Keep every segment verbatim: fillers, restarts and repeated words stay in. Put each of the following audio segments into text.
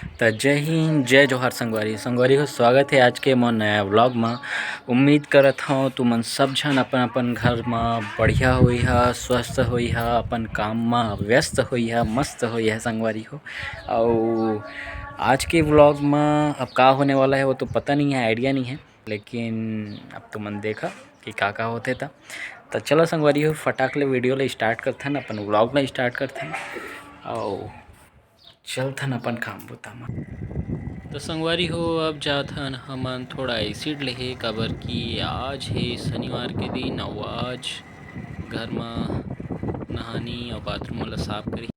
त जय हिंद, जय जोहार संगवारी। संगवारी हो, स्वागत हे आज के मोर नया vlog म। उम्मीद करत हव तुमन सब झन अपन-अपन घर म बढ़िया होइहा, स्वस्थ होइहा, अपन काम म व्यस्त होइहा, मस्त होइहा संगवारी हो। अउ आज के vlog म अब का होने वाला हे वो तो पता नहीं हे, idea नहीं हे, लेकिन अब तुमन देखा कि का-का होथे त। त चलो संगवारी हो, फटाक ले video ल start करथन, अपन vlog ल start करथन। अउ चलथन अपन काम बूता म। त संगवारी हो, अब जाथन हमन थोड़ा acid लेहे, काबर कि आज हे शनिवार के दिन, अउ आज घर म नहानी अउ bathroom वाला साफ करी।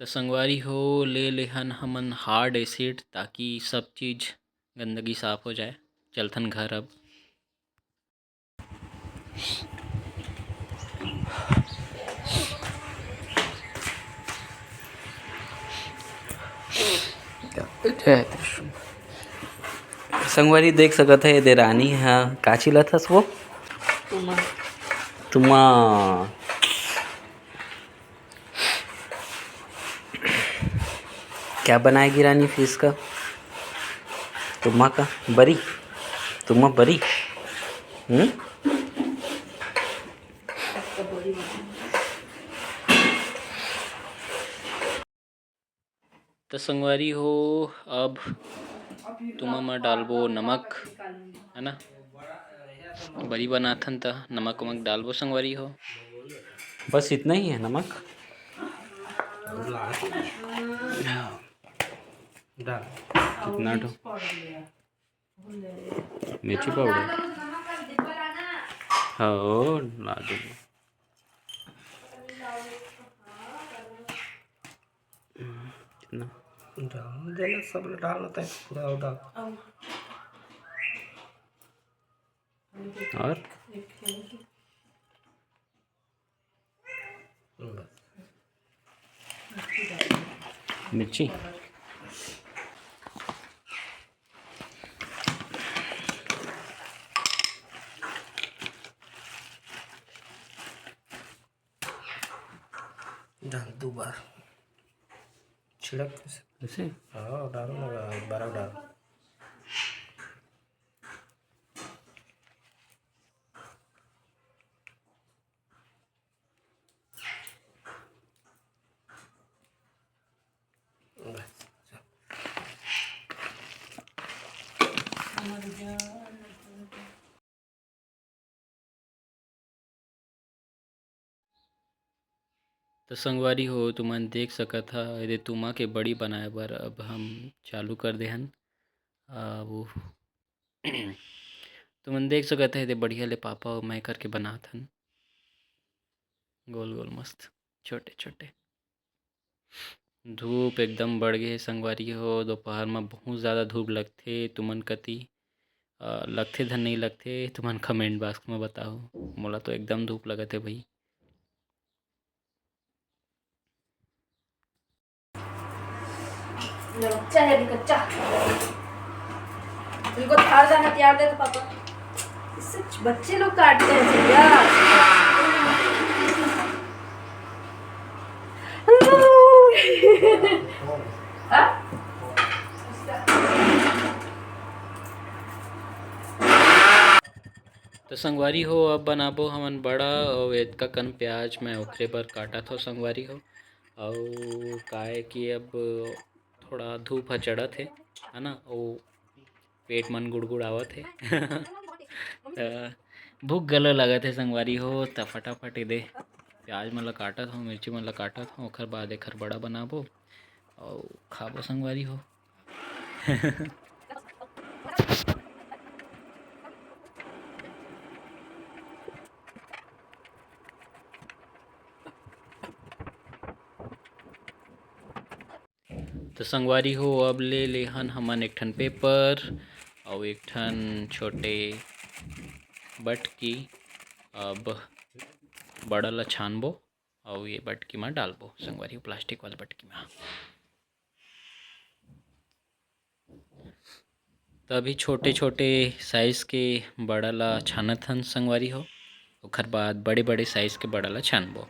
त संगवारी हो, ले लेहन हमन hard acid, ताकि सब चीज गंदगी साफ हो जाए। चलथन घर अब। संगवारी देख सकत हे, देरानी ह का चिलत हस वो? तुमा। तुमा। क्या बनाएगी रानी फिश का? तुमा का बरी? तुमा बरी? हम्म? त संगवारी हो, अब तुमा म डालबो नमक, है ना? बरी बनाथन त नमक वमक डालबो संगवारी हो। बस इतना ही है नमक। हाँ। डाल। कितना ठो? मिर्ची पाउडर। हाँ, ओ, ला दूंगा। कितना? डाल देना, सब डालना था, पूरा डाल। और? मिर्ची। डाल दो बार। छिड़क। ऐसे? हाँ, डाल ना, बारह डाल। त संगवारी हो, तुमन देख सकत हा, एदे तुमा के बड़ी बनाए बर अब हम चालू कर देहन। आ, वो तुमन देख सकत हा, एदे बढ़िया ले पापा अउ मैं करके बनात हन, गोल गोल मस्त, छोटे छोटे। धूप एकदम बढ़ गे हे संगवारी हो, दोपहर म बहुत ज़्यादा धूप लगथे तुमन कती। अ, लगथे धन नहीं लगथे, तुमन comment box म बताओ। मोला तो एकदम धूप लगत हे भाई। कच्चा है अभी, कच्चा। इनको धार जाना तैयार दे तो पापा। इससे बच्चे लोग काटते हैं भैया। हाँ? तो संगवारी हो, अब बनाबो हमन बड़ा, अउ एतका कन प्याज मैं ओखरे बर काटत हो संगवारी हो। अउ काहे कि अब थोड़ा धूप ह चढ़त हे, है ना, अउ पेट मन गुड़गुड़ावत हे। त भूख घलो लगत हे संगवारी हो, त फटाफट एदे प्याज मन ला काटत हो, मिर्ची मन ला काटत हो, ओखर बाद एखर बड़ा बनाबो अउ खाबो संगवारी हो। तो संगवारी हो, अब ले लेहन हमन एक ठन paper अउ एक ठन छोटे बटकी। अब बड़ा ला छानबो अउ ये बटकी म डालबो संगवारी हो, plastic वाला बटकी म। त अभी छोटे-छोटे size के बड़ा ला छानत हन संगवारी हो, ओखर बाद बड़े-बड़े size के बड़ा ला छानबो।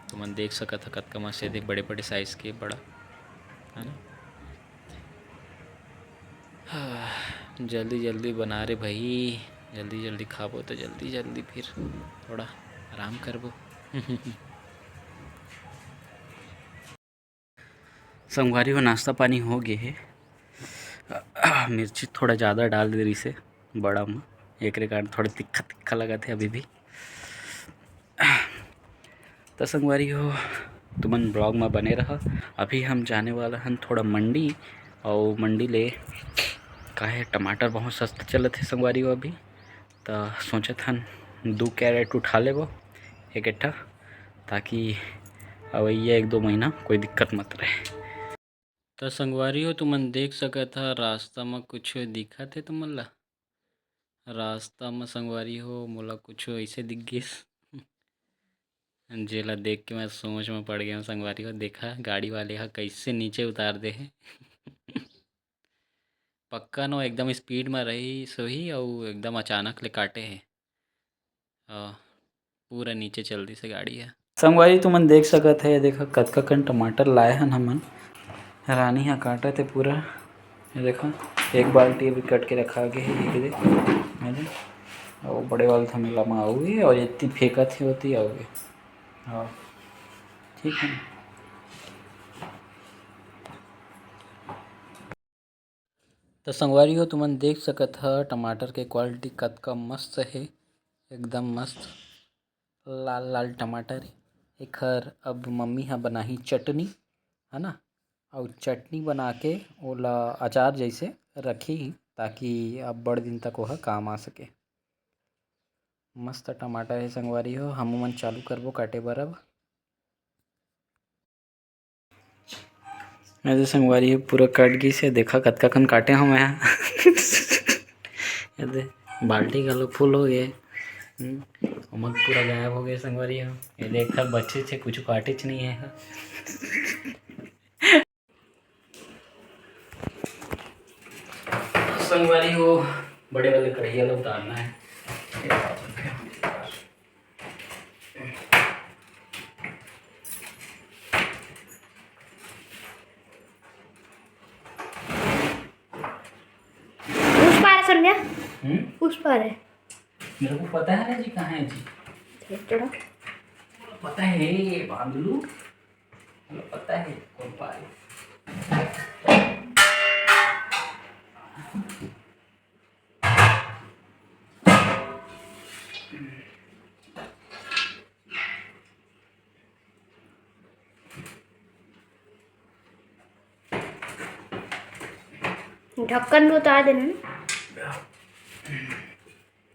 तो मन देख सकत ह कतका मस्त, ये देख, बड़े-बड़े size के बड़ा, है ना? हाँ, जल्दी जल्दी बना रे भाई, जल्दी जल्दी खाबो त जल्दी जल्दी फिर थोड़ा आराम करबो। संगवारी हो, नाश्ता पानी हो गे हे। मिर्ची थोड़ा ज़्यादा डाल दे रहिसे बड़ा म, एकरे कारण थोड़ा तीखा तीखा लगत हे अभी भी। त संगवारी हो, तुमन vlog म बने रहा। अभी हम जाने वाला हन थोड़ा मंडी, अउ मंडी ले काहे टमाटर बहुत सस्ता चलत हे संगवारी हो अभी। त सोचत हन दू कैरेट उठा लेबो एक एकठा, ताकि अवइया एक दो महीना कोई दिक्कत मत रहे। त संगवारी हो, तुमन देख सकत ह रास्ता म कुछ दिखत हे तुमन ला। रास्ता म संगवारी हो, मोला कुछ ऐसे दिख गिस, जेला देख के मैं सोच म पड़ गया हूँ संगवारी हो। देखा, गाड़ी वाले ह कैसे नीचे उतार दे हे। पक्का नो, एकदम speed म रही सोही अउ एकदम अचानक ले काटे हे। अ, पूरा नीचे चल दिस हे गाड़ी ह। संगवारी, तुमन देख सकत हे, देखा कतका कन टमाटर लाए हन हमन। रानी ह काटत हे पूरा। ये देखा, एक बाल्टी अभी कट के रखा गे हे, ये दे, ये दे। अउ बड़े वाला थमेला म आऊ हे, अउ एती फेंकत हे, ओती आऊ हे। हाँ, ठीक है। त संगवारी हो, तुमन देख सकत ह टमाटर के quality कतका मस्त हे, एकदम मस्त लाल लाल टमाटर। एखर अब मम्मी ह बनाही चटनी, है ना, अउ चटनी बना के ओला अचार जैसे रखी, ताकि अब बड़ दिन तक ओह काम आ सके। मस्त टमाटर हे संगवारी हो, हमू मन चालू करबो काटे बर अब। ये दे संगवारी हो, पूरा कट गिस हे। देखा कतका कन काटे हंव मैं। ये दे, बाल्टी घलो full हो गे। हम्म, ओमा पूरा गायब हो गे संगवारी हो। ये देख, बचे छे, कुछ काटेच नहीं है। संगवारी हो, बड़े वाले कढ़ैया ला उतारना है। उस पार है सोनिया, हम्म? उस पार है। मेरे को पता है ना जी, कहाँ है जी। चलो, चलो। पता है बांदलू, पता है कौन पार है। ढक्कन भी उतार देना ना।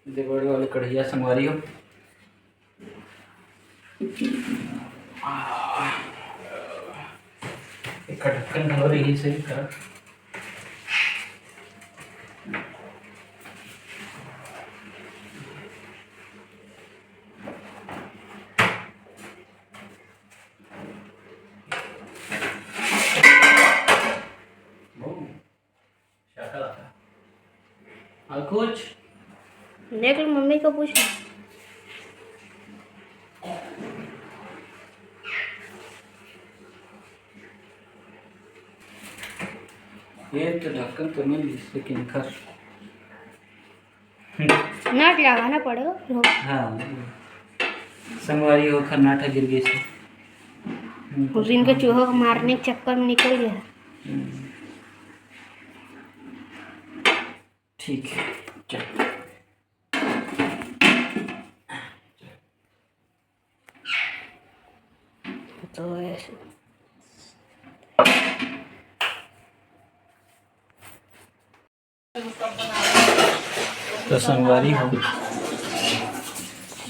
दे बड़े वाले कढ़ैया संगवारी हो। एक ढक्कन घलो रही से कर। और कुछ? देख लो, मम्मी को पूछ। ये तो ढक्कन तो नहीं, लेकिन खर। नट लगाना पड़ेगा। हाँ, संगवारी हो, खर नट गिर गई से। उस दिन के चूहा को मारने के चक्कर में निकल गया। हम्म। ठीक है, चल। तो ऐसे। तो संगवारी हो,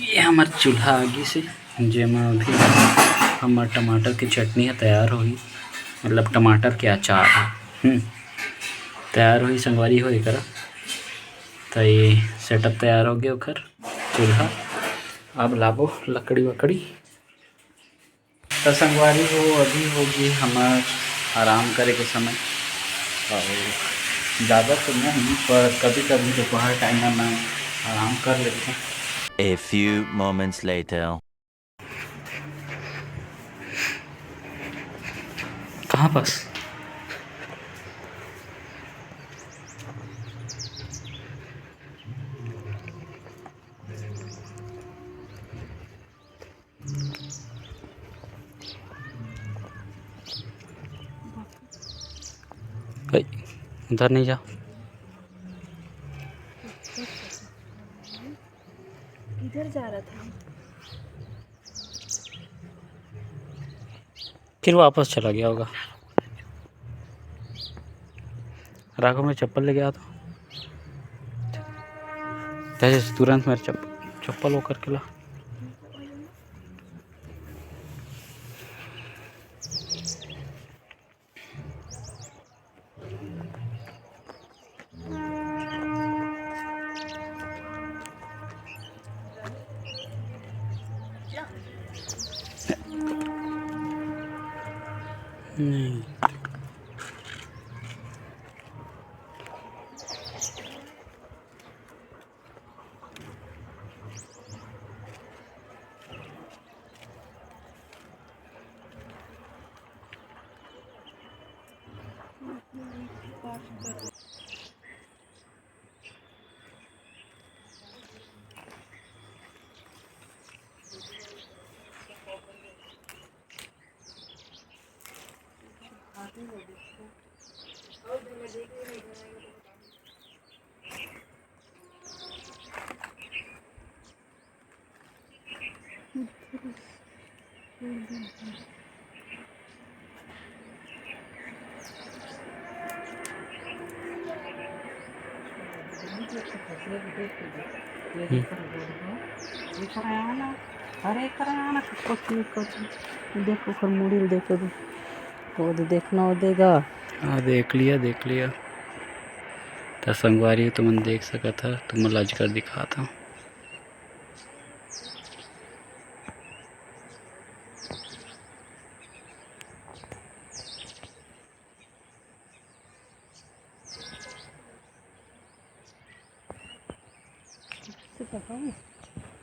ये हमर चूल्हा आ गिस हे, जेमा अभी हमर टमाटर के चटनी ह तैयार होही, मतलब टमाटर के अचार ह। हम्म, तैयार होही संगवारी हो एकरा। त ये setup तैयार हो गया ओखर चूल्हा। अब लाबो लकड़ी वकड़ी। त संगवारी हो, अभी हो गई हमर आराम करे के समय। और ज़्यादा तो नहीं, पर कभी-कभी दोपहर time में मैं आराम कर लेते हैं। A few moments later. वापस। भाई, उधर नहीं जा। इधर जा रहा था। फिर वापस चला गया होगा। राघव, मैं चप्पल लेके आता हूँ। तेजस, तुरंत मेरे चप्पल, चप्पल वो करके ला। नहीं। हम्म। अरे, एकरा आना, कुछ नहीं कर। देखो, ओकर मुड़ी ल देखो, तो दे-, देखना वो देगा। हाँ, देख लिया, देख लिया। त संगवारी हो, तुमन देख सकत ह, तुमन ला अजगर दिखात हव।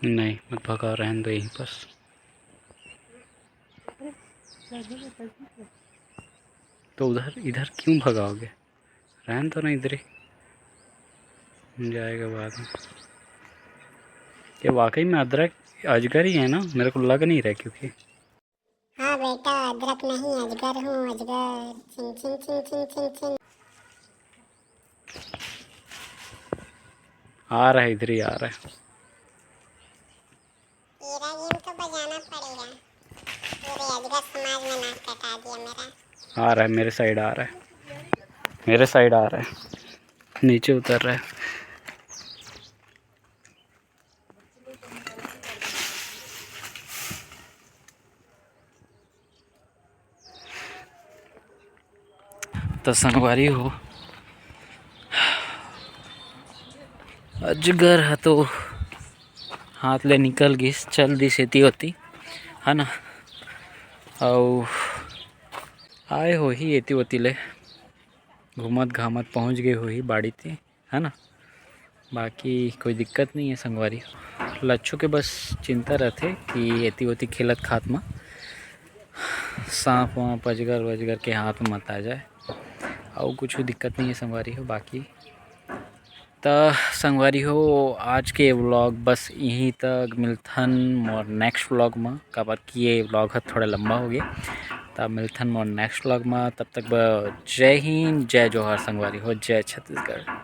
नहीं, मत भगाओ, रहन दो यहीं पास। तो उधर, इधर क्यों भगाओगे? रहन दो ना इधर ही, जाएगा बाद में। ये वाकई में अदरक अजगर ही है ना? मेरे को लग नहीं रहा क्योंकि हाँ बेटा, अदरक नहीं, अजगर हूँ, अजगर। चिंग, चिंग, चिंग, चिंग, चिंग, चिंग। आ रहा है, इधर ही आ रहा है। तेरा गेम तो बजाना पड़ेगा। पूरे अजगर समाज में नाक कटा दिया मेरा। आ रहा है, मेरे साइड आ रहा है, मेरे साइड आ रहा है, नीचे उतर रहा है। त संगवारी हो, अजगर ह तो हाथ ले निकल गिस, चल दिस एती ओती, है ना? अउ आए होही एती ओती ले, घूमत घामत पहुँच गे होही बाड़ी ते। है ना, बाकी कोई दिक्कत नहीं है संगवारी। लच्छू के बस चिंता रहथे कि एती ओती खेलत खात म सांप वांप, अजगर वजगर के हाथ म मत आ जाए, अउ कुछ दिक्कत नहीं है संगवारी हो। बाकी त संगवारी हो, आज के vlog बस यहीं तक। मिलथन मोर next vlog म, काबर कि ये vlog ह थोड़ा लंबा हो गया। त मिलथन मोर next vlog म, तब तक ब-, जय हिंद, जय जोहार संगवारी हो, जय छत्तीसगढ़।